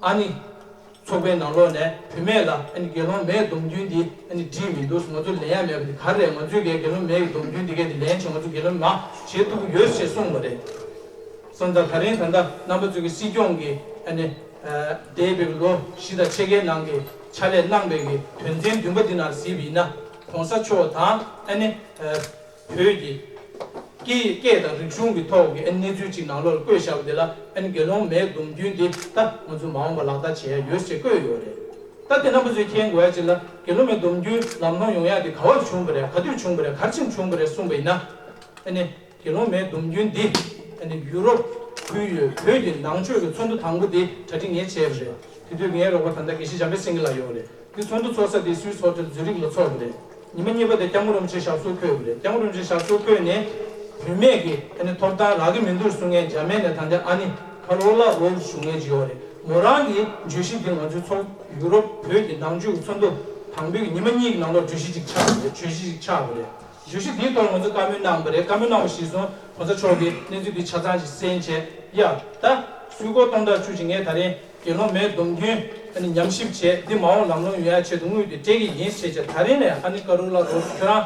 ཨ་ནི། ཚོགས་པའི་ནང་ལོགས་ནས་བུད་མེད་ལ་ཨ་ནི་དགེ་སློང་མའི་སྡོམ་རྒྱུན་འདི་ཨ་ནི་འགྲིག་མི་འདུག་ང་ཚོ་ལེན་ཡ་མེད་པ་འདི་ག་རེ་རེད། ང་ཚོས་གའི་དགེ་སློང་མའི་སྡོམ་རྒྱུན་འདི་གའི་འདི་ལེན་བྱས་ང་ཚོ་དགེ་སློང་མ་བྱེད་ཐུབ་ཀྱི་ཡོད་ཅེས་གསུངས་པ་རེད། སོང་ཙང་ད་རིང་ད་ལྟ་རྣམ་པ་ཚོས་ཀྱི་སྲིད་སྐྱོང་གི་ཨ་ནི་འདས་པའི་ལོ་བཞི་དང་ཕྱེད་ཀའི་ནང་གི་ཕྱག་ལས་གནང་བའི་གི་དོན་ཚན་བདུན་པ་འདི་ནང་གཟིགས་པ་ཡིན་ན་གོང་ས་མཆོག་དང་ཨ་ནི། བོད་ཀྱི་སྐད་སྐད་དང་རིག་གཞུང་གི་ཐོག་གི་གནས་ཚུལ་ཅིག་ནང་ལོགས་ལ་བཀོད་བཞག་པ་དེ་ལ་ཨ་ནི་དགེ་སློང་མའི་སྡོམ་རྒྱུན་འདི་ད་ང་ཚོས་མ་འོངས་པ་ལག་བསྟར་བྱེད་ཡ་ཡོད་ཅེས་བཀོད་ཡོད་རེད། ད་དེ་རྣམ་པ་ཚོས་མཁྱེན་དགོས་ཡ་ཅིག་ལ་དགེ་སློང་མའི་སྡོམ་རྒྱུན་ལམ་ལྷོང་ཡོང་ཡ་དེ་ག་བར་བྱུང་བ་རེད། ག་དུས་བྱུང་བ་རེད། ག་རེ་བྱས་ནས་བྱུང་བ་རེད་གསུངས་པ་ཡིན་ན་ཨ་ནི་དགེ་སློང་མའི་སྡོམ་རྒྱུན་འདི་ཨ་ནི་ཡུ་རོབ་ཁུལ་ཡོད་བོད་ཀྱི་ནང་ཆོས་ཀྱི་ཚོགས་འདུ་དང་པོ་དེ་གྲ་སྒྲིག་ངས་བྱས་པ་རེད། དེ་དུས་ངའི་རོགས་པ་ད་ལྟ་དགེ་བཤེས་འཇམ་དཔལ་སེང་གེ་ལགས་ཡོད་རེད། འདི་ཚོགས་འདུ་ཚོགས་ས་དེ་སུད་སི་ཧོ་ཊེལ་ཛུ་རིག་ལ་ཚོགས་པ་རེད། ཉི་མ་གཉིས་པ་དེ་སྐྱབས་མགོན་རིན་པོ་ཆེ་ཞབས་སོར་འཁོད་པ་རེད། སྐྱབས་མགོན་རིན་པོ་ཆེ་ཞབས་སོར་འཁོད་ནས་བུད་མེད་ཀྱི་ཨ་ནི་ཐོབ་ཐང་རག་གི་མི་འདུག་གསུང་མཁན་འཇར་མན་ནས་ད་ལྟ་ཨ་ནི་ཁ་རོ་ལ་རོལ་ཞུ་མཁན་ཅིག་ཡོད་རེད། མོ་རང་གི་བརྗོད་གཞི་འདི་ང་ཚོའི་ཚོགས་ཡུ་རོབ་བོད་ཀྱི་ནང་ཆོས་ཀྱི་ཚོགས་འདུ་དང་པོའི་ཉི་མ་གཉིས་ཀྱི་ནང་ལོགས་བརྗོད་གཞི་ཅིག་ཆགས་པ་རེད། བརྗོད་གཞི་ཅིག་ཆགས་པ་རེད། བརྗོད་གཞི་འདིའི་ཐོག་ང་ཚོས་བཀའ་མོལ་གནང་བ་རེད། བཀའ་མོལ་གནང་བ་གཞིར་བཟུང་གོང་ས་མཆོག་གིས་གནས་ཚུལ་འདི་ཆ་ཚང་ཞིག་གསན་བྱས་ཡ། ད་སུད་སྒོར་སྟོང་ཕྲག་བཅུ་ཞིག་ངས་ད་རིང་དགེ་སློང་མའི་སྡོམ་རྒྱུན་ཨ་ནི་ཉམས་ཞིབ་བྱས་འདི་མ་འོངས་ལམ་ལྷོང་ཡོང་ཡ་ཆེད་དུ་དངུལ་དེ་སྤྲད་ཀྱི་ཡིན་ཟེར་བྱས་ད་རིང་ནས་ཨ་ནི་ཀ་རོ་ལ་རོ་ཁྱོད་རང་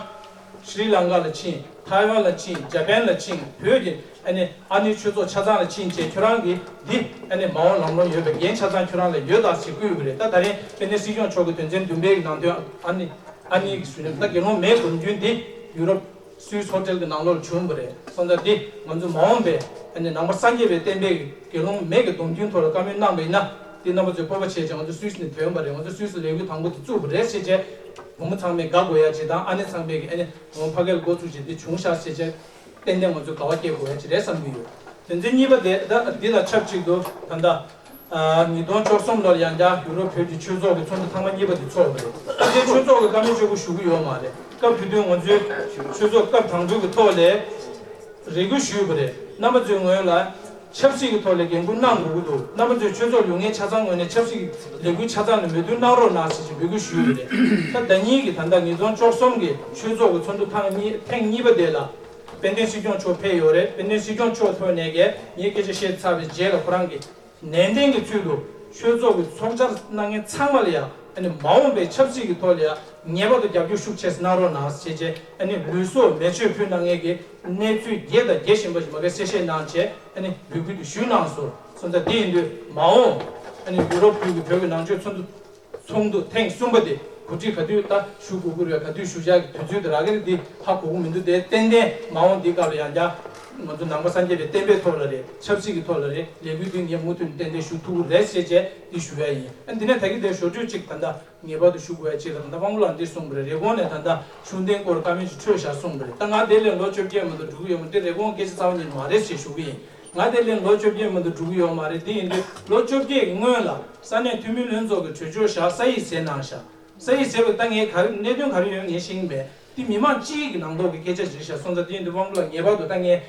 ཤྲི་ལང་ཀ་ལ་ཕྱིན། ཐའེ་ཝན་ལ་ཕྱིན། འཇར་པན་ལ་ཕྱིན། བོད་ཀྱི་ཨ་ནི་ཨ་ནི་ཆོས་ཚོགས་ཆ་ཚང་ལ་ཕྱིན་བྱས་ཁྱོད་རང་གིས་འདི་ཨ་ནི་མ་འོངས་ལམ་ལྷོང་ཡོད་པའི་འགན་ཆ་ཚང་ཁྱོད་རང་ལ་ཡོད་ད་ཞེས་བསྐུལ་བ་རེད། ད་ད་རིང་དཔལ་ལྡན་སྲིད་སྐྱོང་མཆོག་གི་དོན་ཚན་བདུན་པའི་ནང་དོན་ཨ་ནི། ཨ་ནི་གི་ཟུར་ནས་ད་དགེ་སློང་མའི་སྡོམ་རྒྱུན་འདི་ཡུ་རོབ་སུད་སི་ཧོ་ཊེལ་གྱི་ནང་ལོགས་ལ་བྱུང་བ་རེད། སོང་ཙང་འདི་ང་ཚོ་མ་འོངས་པའི་ཨ་ནི་ནང་པ་སངས་རྒྱས་པའི་བསྟན་པའི་དགེ་སློང་མའི་གི་སྡོམ་རྒྱུན་ཐོག་ལ་བཀའ་མོལ་གནང་བ་ཡིན་ན་འདི་རྣམ་པ་ཚོས་སྤོབས་པ་བྱས་ཀྱང་ང་ཚོ་སུད་སི་ནས་ཐོན་པ་རེད། ང་ཚོ་སུད་སི་ལས་འགུལ་དང་པོ་དེ་བཙུགས་པ་རེད་ཟེར་བྱས་བུ་མོ་ཚང་མས་དགའ་དགོས་ཡ་ཅིག་དང་ཨ་ནེ་ཚང་མས་ཀྱི་ཨ་ནི་འོང་ཕ་གིར་འགོ་བཙུགས་བྱས་འདི་བྱུང་ཤག་ཟེར་བྱས་ཏན་ཏན་ང་ཚོས་དགའ་བ་སྐྱེ་དགོས་ཡ་ཅིག་རེད་བསམ་གྱི་ཡོད། དོན་ཚན་གཉིས་པ་དེ་ད་འདི་དང་ཆབས་ཅིག་ཏུ་ད་ལྟ། ཉིས་སྟོང་བཅུ་གསུམ་ལོར་ཡང་བསྐྱར་ཡུ་རོབ་བོད་ཀྱི་ཆོས་ཚོགས་ཀྱི་ཚོགས་འདུ་ཐེངས་མ་གཉིས་པ་དེ་ཚོགས་པ་རེད། ད་ལྟའི་ཆོས་ཚོགས་ཀྱི་བཀའ་མོལ་ཆེ་པོ་ཞུ་གི་ཡོད་མ་རེད། སྐབས་དེ་དུས་ང་ཚོའི་ཆོས་ཚོགས་སྐབས་དང་པོའི་གི་ཐོག་ལས་རེ་སྐུལ་ཞུས་པ་རེད། རྣམ་པ་ཚོའི་ངོས་ལ་ཆབ་སྲིད་ཀྱི་ཐོག་ལས་འགན་འཁུར་གནང་དགོས་ཀྱི་འདུག་རྣམ་པ་ཚོས་ཆོས་ཚོགས་ལུས་ངན་ཆ་ཚང་ངོས་ནས་ཆབ་སྲིད་ཀྱི་ལས་འགུལ་ཆ་ཚང་ལ་མོས་མཐུན་གནང་རོགས་གནང་ཟེར་གྱི་འབོད་སྐུལ་ཞུས་པ་རེད། ད་ཟླ་ཉིན་གྱི་ད་ལྟ་ཉིས་སྟོང་བཅུ་གསུམ་གྱི་ཆོས་ཚོགས་ཀྱི་ཚོགས་འདུ་ཐེངས་གཉིས་ཐེངས་གཉིས་པ་དེ་ལ་དཔལ་ལྡན་སྲིད་སྐྱོང་མཆོག་ཕེབས་ཡོད་རེད། དཔལ་ལྡན་སྲིད་སྐྱོང་མཆོག་ཐོག་ནས་ཀྱི་ངས་སྐད་ཆ་བཤད་ཚར་བའི་རྗེས་ལ་ཁོ་རང་གིས། ནན་ཏན་གྱི་ཚུལ་དུ་ཆོས་ཚོགས་ཀྱི་ཚོགས་བཅར་གནང་མཁན་ཚང་མ་ལ་ཡང་ཨ་ནི་མ་འོངས་པའི་ཆབ་སྲིད་ཀྱི་ཐོག་ལ་ཡང་ངེས་པར་དུ་རྒྱབ་སྐྱོར་ཤུགས་ཆེ་གནང་རོགས་གནང་ཟེར་བྱས་ཨ་ནི་ལུས་སྲོག་མེ་མཆོད་ཕུལ་གནང་མཁན་གྱི་གནས་ཚུལ་རྒྱས་དང་རྒྱས་བཞིན་པ་ཞིག་མ་གི་གསལ་བཤད་གནང་བྱས་ཨ་ནི་འབོད་སྐུལ་དུ་ཞུས་གནང་སོང་། སོང་ཙང་དེ་ཡིན་དུས་མ་འོངས་ཨ་ནི་ཡུ་རོབ་ཁུལ་གྱི་བོད་ཀྱི་ནང་ཆོས་ཚོགས་འདུ། ཚོགས་འདུ་ཐེངས་གསུམ་པ་དེ་གོ་སྒྲིག་ག་དུས་ད་ཞུ་དགོས་ཀྱི་རེད། ག་དུས་ཞུ་བྱ་གི་དུས་ཚོད་དེ་རག་གི་རེད། འདི་ཧ་གོ་གི་མི་འདུག་དེ་ཏན་ཏན་མ་འོངས་འདི་སྐབས་ལ་ཡང་བསྐྱར་ང་ཚོ་ནང་པ་སངས་རྒྱས་པའི་བསྟན་པའི་ཐོག་ལ་རེད། ཆབ་སྲིད་ཀྱི་ཐོག་ལ་རེད། ལས་འགུལ་འདི་ངས་མུ་མཐུད་ནས་ཏན་ཏན་ཞུ་ཐུབ་ཀྱི་རེད་ཟེར་བྱས་འདི་ཞུ་ཡ་ཡིན། ཨ་འདི་ནས་ད་གི་དེ་ཞོར་དུས་གཅིག་ད་ལྟ་ངེས་པར་དུ་ཞུ་དགོས་ཡ་གཅིག་ལ་ད་ལྟ་དབང་པོ་ལགས་འདི་གསུངས་པ་རེད། རི་ཀོན་ནས་ད་ལྟ་ཤུགས་ལྡན་སྐོར་བཀའ་མོལ་ཅིག་འཕྲོད་བཞག་གསུངས་པ་རེད། ད་ང་དེ་ལས་ལོ་བཅོ་བརྒྱད་མ་གཏོགས་འགྲོ་གི་ཡོད་མ་རེད། འདི་རི་ཀོན་སྐད་ཆ་རྩ་བ་ཉིད་མ་རེད་ཟེར་ཞུ་གི་ཡིན། ང་དེ་ལས་ལོ་བཅོ་བརྒྱད་མ་གཏོགས་འགྲོ་གི་ཡོད་མ་རེད། དེ་ཡིན་དུས་ལོ་བཅོ་བརྒྱད་ཀྱི་སྔོན་ལ་ས་གནས་འཐུས་མི་ལྷན་ཚོགས་ཀྱི་གྲོས་ཆོད་བཞག་ས་ཡིག་ཟེར་གནང་བཞག་ས་ཡིག་ཟེར་བ་ད་ངས་ག་རེ་གནད་དོན་ག་རེ་ཡོད་ངས་ཤེས་ཀྱི་མེད། དེ་མི་མང་སྤྱིའི་གི་ནང་ཐོག་གི་སྐད་ཆ་ཅིག་བཞག་སོང་ཙང་དེ་ཡིན་དུས་དབང་པོ་ལགས་ངེས་པར་དུ་ད་ངས་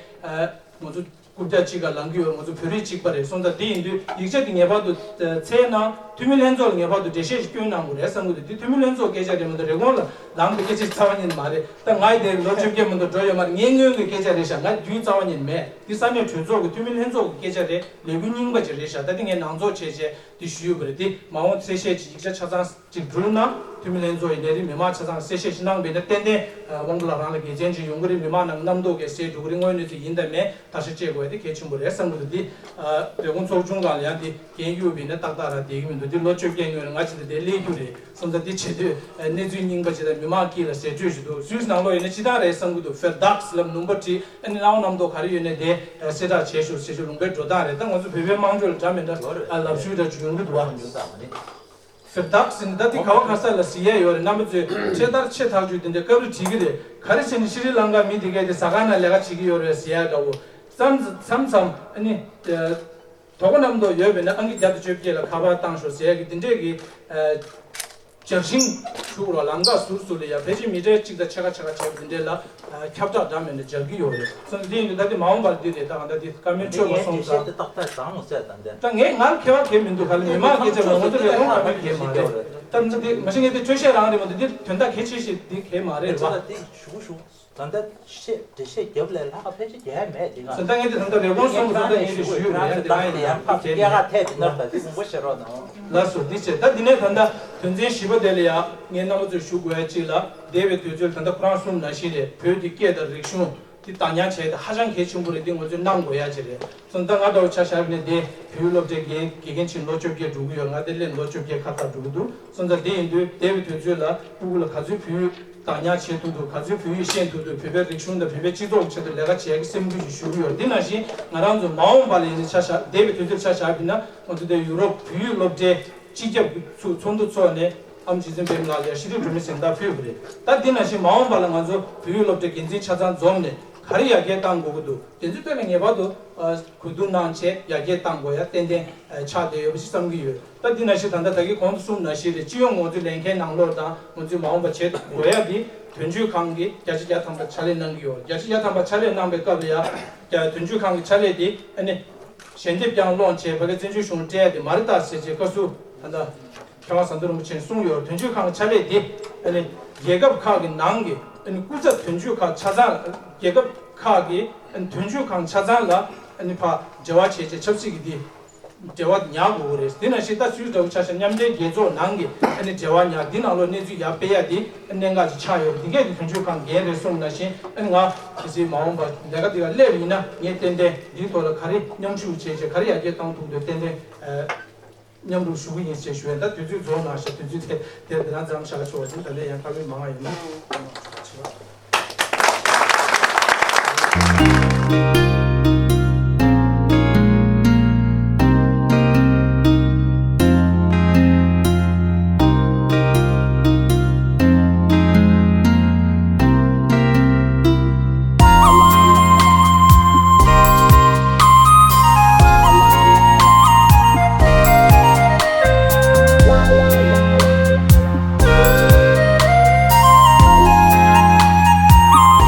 ང་ཚོ་ རྐུབ་བཀྱག་གཅིག་ག་ལངས་ཀྱི་ཡོད། ང་ཚོ་བོད་རིགས་གཅིག་པ་རེད་སོང་ཙང་། དེ་ཡིན་དུས་ཡིག་ཆ་དེ་ངེས་པར་དུ་ཚད་ནང་འཐུས་མི་ལྷན་ཚོགས་ལ་ངེས་པར་དུ་འགྲེལ་བཤད་ཞིག་བསྐྱོན་གནང་དགོས་རེད་བསམ་གྱི་འདུག་དེ་འཐུས་མི་ལྷན་ཚོགས་སྐད་ཆ་རེད་མ་གཏོགས་རེབ་གོང་ལ་ལངས་པའི་སྐད་ཆ་རྩ་བ་ཉིད་མ་རེད། ད་ང་ཡི་དེ་ལོ་བཅོ་བརྒྱད་མ་གཏོགས་འགྲོ་ཡོད་མ་རེད། ངའི་སྔོན་གྱི་སྐད་ཆ་རེད་ཤག་ང་རྒྱུས་རྩ་བ་ཉིད་མེད། འདི་ས་གནས་གྲོས་ཚོགས་ཀྱི་འཐུས་མི་ལྷན་ཚོགས་ཀྱི་སྐད་ཆ་རེད། ལས་འགུལ་རྙིང་པ་ཅིག་རེད་ཤག་ད་འདི་ངས་ནང་འཛུགས་བྱས་བྱས་འདི་ཞུས་ཡོད་པ་རེད། འདི་མ་འོངས་གསལ་བཤད་ཅིག་ཡིག་ཆ་ཆ་ཚང་ཅིག་བསྒྲུབས་ན། འཐུས་མི་ལྷན་ཚོགས་ཡིན་ནའི་རེད། མི་མང་ཆ་ཚང་གསལ་བཤད་ཅིག་གནང་བས་ན་ཏན་ཏན་དབང་པོ་ལགས་རང་ལ་དགེ་མཚན་ཅིག་ཡོང་གི་རེད། མི་མང་ནང་གི་རྣམ་རྟོག་གས་གསལ་འགྲོ་གི་རེད། དངོས་གནས་ཚུལ་ཡིན་དང་མིན་བརྟག་ཞིབ་བྱེད་དགོས་ཡ་དེ་གལ་ཆེན་པོ་རེད་བསམ་གྱི་འདུག་འདི་རེབ་གོང་ཚོགས་ཆུང་སྒང་ལ་ཡང་འདི་རྒན་གཡུག་བས་ན་ཏག་ཏག་ར་བསྡད་ཀྱི་མི་འདུག་འདི་ལོ་བཅོ་བརྒྱད་སྔོན་ལ་ང་ཅིག་ལ་དེ་སླེབས་རྒྱུ་རེད་སོང་ཙང་། འདི་བྱེད་དུས་གནས་ཚུལ་རྙིང་པ་ཅིག་དང་མི་མང་དཀྱིལ་ལ་ཟེར་སྤྲོས་ཞིག་འདུག་སུད་སི་ནང་ལོགས་ཡིན་ན་སྤྱི་བཏང་རེད་བསམ་གྱི་འདུག་ཧྥེར་དག་སི་ལབ་ནུམ་པ་བྲིས། ཨ་ནི་སྣང་བ་རྣམ་རྟོག་ག་རེ་ཡོད་ནའི་དེ་གསལ་བསྒྲགས་བྱས་ཤོག་ཟེར་ཞོར་ལུང་པའི་འགྲོ་སྟངས་རེད། ད་ང་ཚོ་བོད་པའི་དམངས་ཁྲོད་ལ་འདྲ་མི་འདྲ་ལབ་ཞུས་འདྲ་ཅིག་ཡོང་གི་འདུག་བ། ཧྥེར་དག་སི་ནི་ད་དེ་ག་བ་ག་ས་ལ་ཟེར་ཡ་ཡོད་རེད། རྣམ་པ་ཚོས་འཕྲེད་དར་ཆེ་ཐག་ཆོད་དེ་འདྲ་སྐབས་རེ་བྲིས་ཀྱི་རེད། ག་རེ་བྱས་ནས་ཤྲི་ལང་ཀ་མི་དེ་གས་དེ་ཟ་ཁང་ནང་ལས་ཀ་བྱེད་ཀྱི་ཡོད་རེད་ཟེར་ཡ་འདྲ་བོ། མཚམས་མཚམས་ཨ་ནི། དོ་དགོང་རྣམ་རྟོག་ཡོད་པས་ན་ཨང་ཀི་བརྒྱ་དང་བཅོ་བརྒྱད་ལ་ཁ་པར་བཏང་ཤོག་ཟེར་ཡ་གི་དེ་འདྲས་ཀྱི། ཨ། ལྗགས་ཤིང་ཞུ་རོགས། ལམ་ཁ་ཟུར་ཟུར་ལ་ཡ་ཕལ་ཆེར་མི་ཊར་གཅིག་དང་ཕྱེད་ཀ་ཕྱེད་ཀ་བྱས་པ་དེ་འདྲས་ལ་ཁྱབ་བསྒྲགས་འདྲ་མིན་འདྲ་སྦྱར་གྱི་ཡོད་རེད། སོང་ཙང་དེ་ཡིན་དུས་ད་དེ་མ་འོངས་པར་འདི་རེད། ད་གང་ལྟར་འདི་བཀའ་མོལ་འདི་འཕྲོད་པ་ངས་སོང་འགྲེལ་བཤད་ཙང་། དེ་ཏག་ཏག་བཟང་མོ་བཤད་ད་འདི། ད་ངས་ང་ལ་ཁྱད་པར་གང་མི་འདུག་ག་ལ་མི་མང་སྐད་ཆ་ལ་ང་ཚོ་ལས་ཡོང་བ་གང་གལ་མ་རེད། ད་འདི་མ་གཞི་ངས་འདི་འཕྲོས་བཤད་རང་རེད་མ་གཏོགས་འདི་དོན་དག་གལ་ཆེ་ཞིག་འདི་གལ་མ་རེད་བ། ད་ལྟ་ཤེས་འགྲེལ་བཤད་རྒྱབ་ལས་ལྷག་ཕལ་ཆེར་རྒྱག་ཡ་མེད་དེ་ང་། ད་ངས་དེ་ད་ལྟ་རེབ་གོང་སོང་ཙང་ད་ངས་དེ་ཞུས་ཡོད་རེད། དེ་ད་ཡང་ཡང་ཕར་སྐྱེལ་ཁ་ཐད་དེ་ནར་ད་དེ་གསུང་པོ་བཤད་རོགས་གནང་། ལགས་སོ། འདི་བྱས་ད་འདི་ནས་ད་ལྟ་དོན་ཚན་བཞི་པ་དེ་ལ་ཡང་ངས་རྣམ་པ་ཚོས་ཞུ་དགོས་ཡ་གཅིག་ལ། འདས་པའི་དུས་ཚོད་ད་ལྟ་ཁོ་རང་གསུངས་ནང་བཞིན་རེད། བོད་ཀྱི་སྐད་དང་རིག་གཞུང་དེ་བདག་ཉར་བྱས་ཏེ་ཧ་ཅང་གལ་ཆེན་པོ་རེད། འདི་ང་ཚོས་གནང་དགོས་ཡ་ཅིག་རེད། སོང་ཙང་ང་འདྲ་བོ་ཆ་བཞག་ནས་དེ་བོད་ཡིག་སློབ་གྲྭའི་དགེ་དགེ་རྒན་ཆེན་ལོ་བཅོ་བརྒྱད་འགྲོ་གི་ཡོད། ང་དེ་སླེབས་ལོ་བཅོ་བརྒྱད་ཁ་ཐག་འགྲོ་གི་འདུག་སོང་ཙང་དེ་ཡིན་དུས་འདས་པའི་དུས་ཚོད་ལ་ཕྲུ་གུ་ལ་ག་ཚོད་བོད་ཡིག་བདག་ཉར་བྱེད་ཐུབ་འདུག་ག་ཚོད་བོད་ཡིག་ཤེས་ཐུབ་འདུག་བོད་པའི་རིག་གཞུང་དང་བོད་པའི་སྤྱི་ཚོགས་ཀྱི་ཆེད་དུ་ལས་ཀ་བྱེད་ཀྱི་སེམས་ཁུར་ཞིག་ཞུ་གི་ཡོད། འདི་ནང་བཞིན་ང་རང་ཚོ་མ་འོངས་པ་ལ་ཡིན་ན་ཆ་བཞག་འདས་པའི་དུས་ཚོད་ཆ་བཞག་པ་ཡིན་ན་ང་ཚོ་དེ་ཡུ་རོབ་བོད་ཡིག་སློབ་གྲྭའི་སྤྱི་ཁྱབ་ཀྱི་ཚོགས་ཚོགས་འདུ་འཚོགས་ནས་ཨམ་རྗེ་བཙུན་པད་མ་ལགས་ལ་ཡ་ཤེས་རིག་སྒྲོན་མེ་གཟེངས་རྟགས་ཕུལ་བ་རེད། ད་འདི་ནང་བཞིན་མ་འོངས་པ་ལ་ང་ཚོ་བོད་ཡིག་སློབ་གྲྭའི་འགན་འཛིན་ཆ་ཚང་འཛོམས་ནས་ག་རེ་ཡར་རྒྱས་གཏང་དགོས་ཀྱི་འདུག་དེ་ཚོའི་ཐད་ལ་ངེས་པར་དུ་གོ་བསྡུར་གནང་བྱས་ཡར་རྒྱས་གཏང་དགོས་ཡ་ཏན་ཏན་ཆགས་བསྡད་ཡོད་པ་ཞིག་བསམ་གྱི་ཡོད། ད་འདི་ནང་བཞིན་ད་ལྟ་ད་གིན་གོང་དུ་གསུངས་ནང་བཞིན་རེད། སྤྱི་ཡོངས་ང་ཚོའི་ལས་འགན་ནང་ལོགས་དང་ང་ཚོའི་མ་འོངས་པ་བྱེད་དགོས་ཡ་འདི་དོན་གཅོད་ཁང་གིས་བརྒྱ་ཆ་བརྒྱ་ཐམ་པ་ཕྱག་ལས་གནང་གི་ཡོད། བརྒྱ་ཆ་བརྒྱ་ཐམ་པ་ཕྱག་ལས་གནང་པའི་སྐབས་ལ་ཡ་དོན་གཅོད་ཁང་གི་ཕྱག་ལས་འདི་ཨ་ནི་ཞལ་འདེབས་ཀྱང་སློང་བྱས་ཕ་གི་བཙན་བྱོལ་གཞུང་སྤྲད་ཡ་འདི་མ་རེད་ད་ཟེར་བྱས་བཀའ་ཟུར་ད་ལྟ་མཁས་དབང་ཟམ་གདོང་རིན་པོ་ཆེས་གསུངས་ཡོད། དོན་གཅོད་ཁང་གི་ཕྱག་ལས་འདི་ཨ་ནི་རྒྱལ་ཁབ་ཁག་གི་ནང་གི་ཨ་ནི་སྐུ་ཚབ་དོན་གཅོད་ཁག་ཆ་ཚང་རྒྱལ་ཁབ་ཁག་གི་ཨ་ནི་དོན་གཅོད་ཁང་ཆ་ཚང་ལ་ཨ་ནི་ཕ་འབྲེལ་བ་བྱས་བྱས་ཆབ་སྲིད་ཀྱི་འདི་འབྲེལ་བ་ཉར་དགོས་ཀྱི་རེད། དེ་ནང་བཞིན་ད་སུད་སི་འདྲ་བོ་ཆ་བཞག་མཉམ་འབྲེལ་རྒྱལ་ཚོགས་ནང་གི་ཨ་ནི་འབྲེལ་བ་ཉར་འདི་ནང་ལོགས་གནས་ཚུལ་ཡར་སྤེལ་ཡ་འདི་གནད་འགག་ཅིག་ཆགས་ཡོད་རེད། འདི་གས་དེ་དོན་གཅོད་ཁང་འགན་རེད་གསུངས་ནང་བཞིན་ཨ་ནི་ང་གལ་སྲིད་མ་འོངས་པ་ལས་ཀ་འདི་ག་སླེབས་ཡིན་ན་ངས་ཏན་ཏན་འདིའི་ཐོག་ལ་ག་རེ་མཉམ་ཞུགས་བྱས་བྱས་ག་རེ་ཡར་རྒྱས་གཏང་ཐུབ་འདོད་ཏན་ཏན་མཉམ་རུབ་ཞུ་གི་ཡིན་ཞེས་ཞུ་ཡ། ད་དུས་ཚོད་རྫོགས་གནང་ཤག་དུས་ཚོད་དེ་དེ་འདི་རང་མཚམས་བཞག་ཆོག་ཅིང་ད་ལན་ཡང་བཀའ་མོལ་མང་བ་ཡོད་ན།